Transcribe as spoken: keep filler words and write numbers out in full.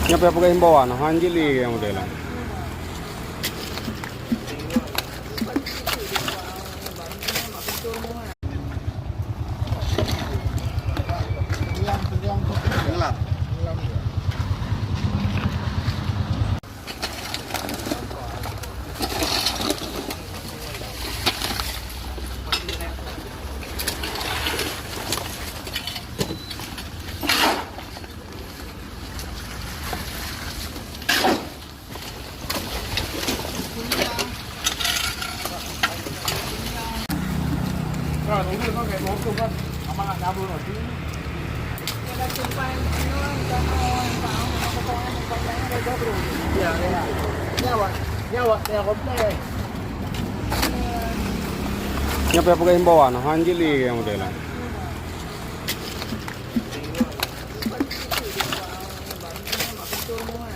Nyoe payah peugah himbauan, han jeuet lé nyang model nyan. Nyoe payah peugah himbauan, han jeuet lé nyang model nyan.